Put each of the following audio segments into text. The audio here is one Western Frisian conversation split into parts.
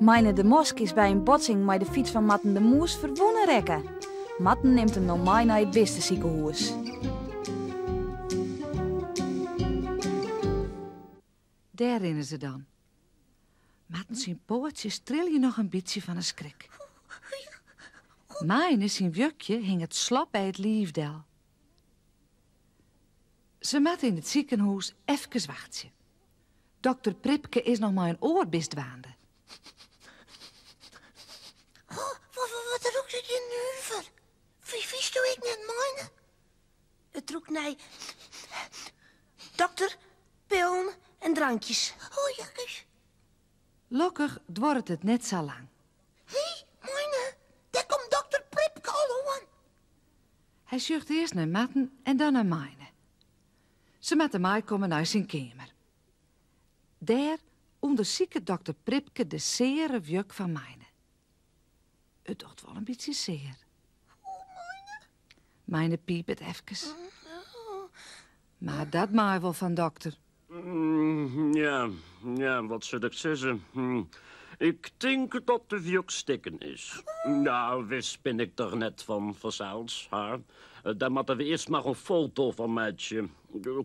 Meine de Mosk is by in botsing mei de fyts fan Marten de Moes ferwûne rekke. Marten nimt him no mei nei it bistesikehûs. Dêr rinne se dan. Marten syn poatsjes trilje noch in bytsje fan 'e skrik. Meine syn wjukje hinget slop by it liif del. Se moatte yn it sikehûs efkes wachtsje. Dokter Pripke is noch mei in oar bist dwaande. Oh, wat rûkt it hjir nuver. Fynsto ek net, Meine? It rûkt nei dokter, pillen en drankjes. Oh, jakkes. Lokkich duorret it net sa lang. Hé, Meine, dêr komt dokter Pripke al oan. Hy sjocht earst nei Marten en dan nei Meine. Se moatte meikomme nei syn keamer. Dêr ûndersiket dokter Pripke de seare wjuk fan Meine. It docht wol in bytsje sear. Meine pipet efkes. Mar dat mei wol fan dokter. Ja, ja, wat sil ik sizze? Ik tink dat de wjuk stikken is. Nou, wis bin ik der net fan, fansels. Ha. Dêr moatte we earst mar in foto fan meitsje.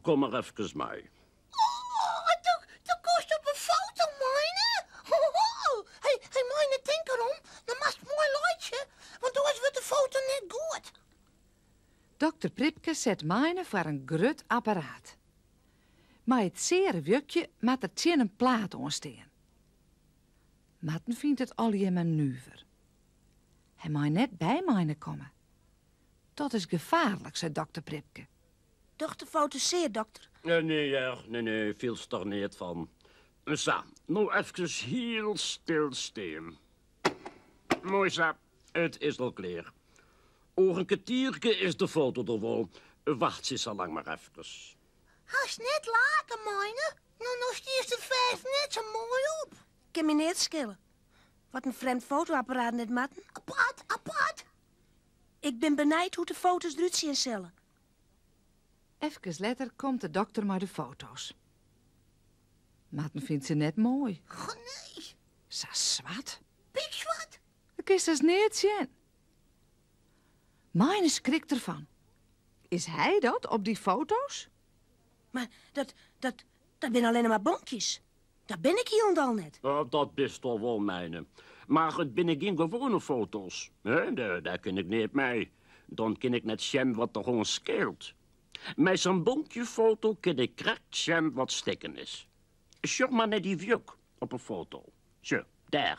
Kom mar efkes mei. Oh, do komst op 'e foto, Meine. Ho, Hé, hé, Meine, tink derom, dan moatst moai laitsje, want oars wurdt de foto net goed. Dokter Pripke set Meine foar in grut apparaat. Mei it seare wjukje moat er tsjin in plaat oanstean. Marten fynt it allegear mar nuver. Hy mei net by Meine komme. Dat is gefaarlik, seit dokter Pripke. Docht de foto sear, dokter? Nee hear, nee, nee, fielst der neat fan. Sa, no efkes hiel stil stean. Moai sa, it is al klear. Oer in kertierke is de foto der wol. Wachtsje sa lang mar efkes. Hast net lake, Meine? No, no stiest der fêst net sa moai op. Kin my neat skele. Wat in frjemd fotoapparaat net, Marten. Apart, apart. Ik bin benijd hoe't de foto's derút sjen sille. Efkes letter komt de dokter mei de foto's. Marten fynt se net moai. Goh, nee. Sa swart. Pikswart. Do kinst hast neat sjen. Meine skrikt derfan. Is hy dat op dy foto's? Mar dat, dat, dat binne allinne mar bonkjes. Dat bin ik hielendal net. Oh, dat bisto wol, Meine. Mar it binne gjin gewoane foto's. Dêr kin ik neat mei. Dan kin ik net sjen wat der oan skeelt. Mei sa'n bonkjefoto kin ik krekt sjen wat stikken is. Sjoch mar nei dy wjuk op 'e foto. Sjoch, dêr.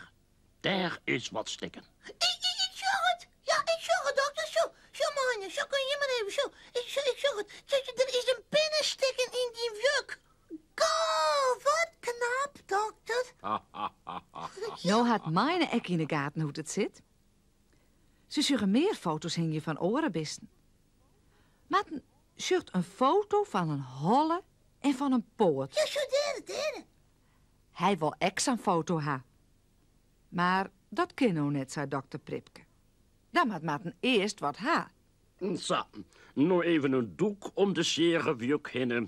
Dêr is wat stikken. Ik, ik sjoch it. Ja, ik sjoch it, dokter. Sjoch, sjoch, Meine. Sjoch, kom hjir mar even. Sjoch, ik, ik sjoch it. Sjoch, der is in pinne stikken yn dyn wjuk. Goh, wat knap, dokter. No hat Meine ek yn 'e gaten hoe't it sit. Se sjogge mear foto's hingjen fan oare bisten. Marten sjocht in foto fan in holle en fan in poat. Ja, sjoch dêr, dêr. Hy wol ek sa'n foto ha. Mar dat kin no net, sei dokter Pripke. Dan moat Marten earst wat ha. Sa, no even in doek om de seare wjuk hinne.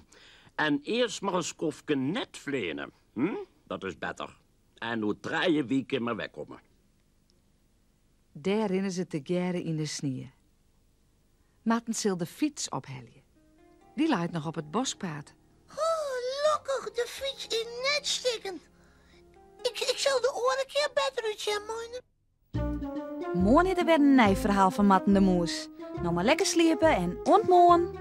En earst mar in skoftke net fleane. Hm? Dat is better. En oer trije wiken mar wer komme. Dêr rinne se tegearre yn de snie. Marten sil de fyts ophelje. Dy leit noch op it boskpaad. Oh, lokkich, de fyts is net stikken. Ik, ik sil de oare kear better útsjen, Meine. Moarn is der wer in nij ferhaal fan Marten de Moes. No mar lekker sliepe en oant moarn!